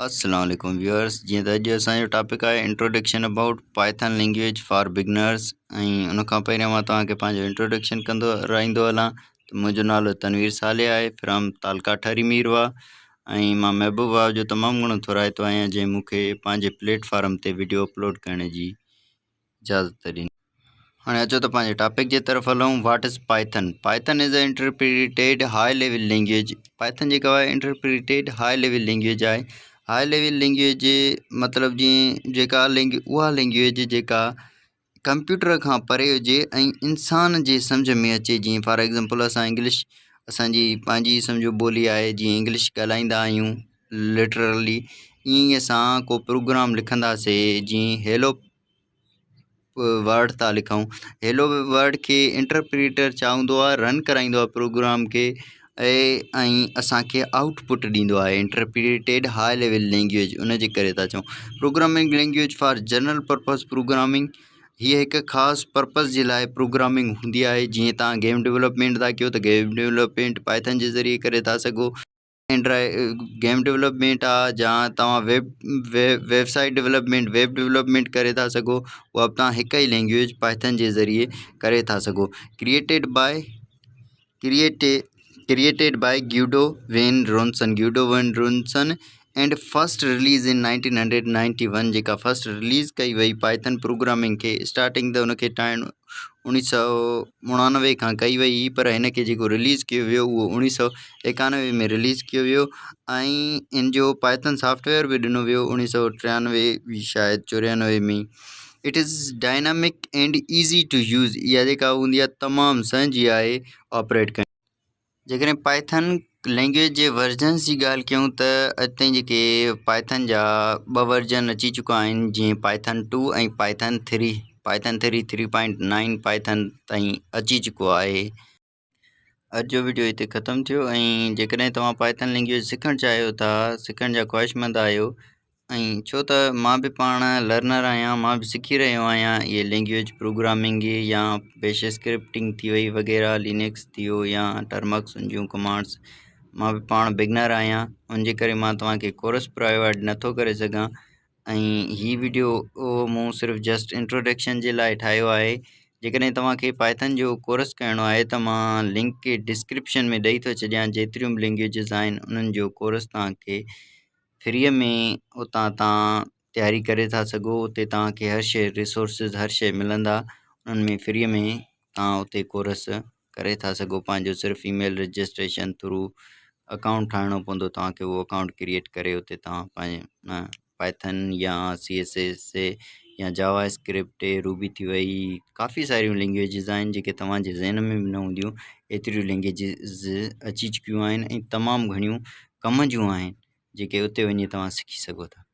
السلام عليڪم ويورس، جيئن ته اڄ اسان جو ٽاپڪ آهي introduction about Python language for beginners. ۽ ان کان پهريان مان توهان کي پنهنجو انٽروڊڪشن ڪندو رهندو هلان ته منهنجو نالو تنوير صالح آهي، فرام تعلقه ٺري ميرواهه، ۽ مان محبوب واهه جو تمام گهڻو ٿورائتو آهيان جنهن مون کي پنهنجي پليٽ فارم تي وڊيو اپلوڊ ڪرڻ جي اجازت ڏني. هاڻي اچو ته پنهنجي ٽاپڪ جي طرف هلون. What is Python? Python is a interpreted high level language. Python جيڪا آهي انٽرپريٽيڊ هاء ليول لينگويج آهي. هاء ليول لينگويج مطلب جيئن جيڪا لينگ اها لينگويج جيڪا ڪمپيوٽر کان پري هجي ۽ انسان جي سمجهه ۾ اچي. جيئن فار ايگزامپل اسان انگلش اسانجي پنهنجي سمجهو ٻولي آهي، جيئن انگلش ڳالهائيندا آهيون لٽرلي ائين ئي اسان ڪو پروگرام لکنداسي. جيئن هيلو ورڊ ٿا لکون، هيلو ورڊ کي انٽرپريٽر ڇا هوندو آهي؟ رن ڪرائيندو آهي پروگرام کي ۽ اسان کي آئوٽ پٽ ڏيندو آهي. انٽرپريٽيڊ هاء ليول لينگويج ان جي ڪري ٿا چئون. Programming language for general purpose programming, هيء هڪ خاص پرپز جي لاء پروگرامنگ هوندي آهي. جيئن توهان گيم ڊولپمينٽ ٿا ڪيو ته گيم ڊولپمينٽ پائٿن جي ذريعي ڪري ٿا سگهو. اينڊرائيڊ گيم ڊولپمينٽ آ يا توهان web website development, web development ڪري ٿا سگهو، اها به توهان هڪ ئي لينگويج پائٿن جي ذريعي ڪري ٿا سگهو. Created by create created by Guido van Rossum, Guido van Rossum and first release in 1991. جيڪا فرسٽ رليز ڪئي وئي پائٿن پروگرامنگ کي، اسٽارٽنگ ته ان کي ٺاهڻ 1989 کان ڪئي وئي هئي، پر هن کي جيڪو رليز ڪيو ويو اهو 1991 ۾ رليز ڪيو ويو ۽ ان جو پائٿن سافٽويئر به ڏنو ويو 1993 شايد 94 ۾. It is dynamic and easy to use, اها جيڪا هوندي آهي تمام سهنجي آهي آپريٽ ڪرڻ. جيڪڏهن پائٿن لينگويج جي ورجنس جي ڳالهه ڪيون ته اڄ تائين جيڪي پائٿن جا ٻه ورجن اچي چڪا آهن، جيئن پائٿن 2 ۽ پائٿن 3. پائٿن 3 3.9 پائٿن تائين اچي چڪو آهي. اڄ جو وڊيو هتي ختم ٿيو ۽ جيڪڏهن توهان پائٿن لينگويج سکڻ چاهيو ٿا، سکڻ جا خواهشمند آهيو، ۽ ڇو ته مان به پاڻ لرنر آهيان، مان به سکي رهيو آهيان اهي لينگويج پروگرامنگ يا بيش اسڪرپٽنگ ٿي وئي وغيره، لينڪس ٿي ويو يا ٽرمڪس، ان جون ڪمانڊس مان به پاڻ بگنر آهيان. ان جي ڪري مان توهان کي ڪورس پرووائڊ نٿو ڪري سگهان ۽ هي وڊيو مون صرف جسٽ انٽروڊڪشن جي لاء ٺاهيو آهي. جيڪڏهن توهان کي پائٿن جو ڪورس ڪرڻو آهي ته مان لنڪ ڊسڪرپشن ۾ ڏئي ٿو ڇڏيان، جيتريون به لينگويجز آهن انهن جو ڪورس توهان کي فريء ۾ اتان تان تياري ڪري ٿا سگهو. اتي توهان کي هر شيء ريسورسز هر شيء ملندا انهن ۾. فريء ۾ توهان اتي ڪورس ڪري ٿا سگهو. پنهنجو صرف اي ميل رجسٽريشن ٿرو اڪائونٽ ٺاهڻو پوندو توهان کي، اهو اڪائونٽ ڪريئيٽ ڪري اتي توهان پنهنجي پائٿن يا سي ايس ايس يا جاوا اسڪرپٽ، روبي ٿي وئي، ڪافي ساريون لينگويجز آهن جيڪي توهان جي ذهن ۾ به نه هونديون، ايتريون لينگويجز اچي چڪيون آهن ۽ تمام گهڻيون ڪم جون آهن جيڪي اتي وڃي توهان سکي سگهو ٿا.